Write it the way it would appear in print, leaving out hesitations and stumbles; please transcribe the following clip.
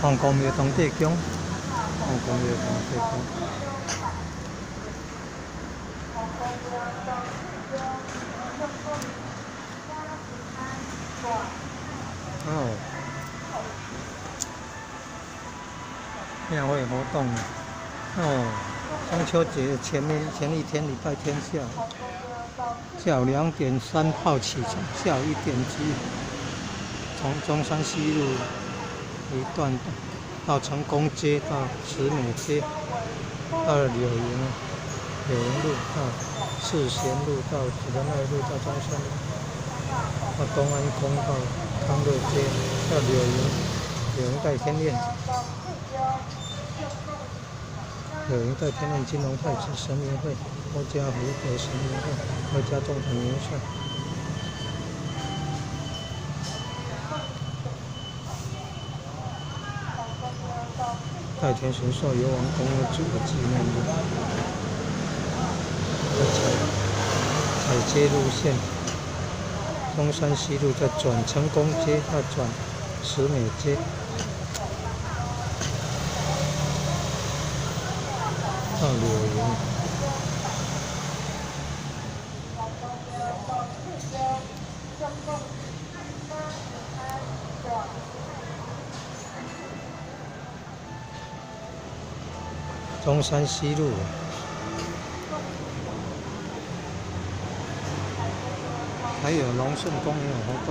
王公廟當地宮，王公廟當地宮。哦，廟會活動，哦，中秋節前面前一天禮拜天下午2點3號起床，下午1點起，從中山西路一段到成功街，到慈美街，到柳營路，到世賢路，到仁愛路，到中山路，到東安宮，到康樂街，到柳營代天殿，柳營代天殿金龍太子神明會，郭家福德神明會，郭家中堂元帥。代天神獸游王宮主的紀念日，踩街路線，中山西路再轉成功街，再轉慈美街，到柳營。中山西路，還有龍勝宮也有活動。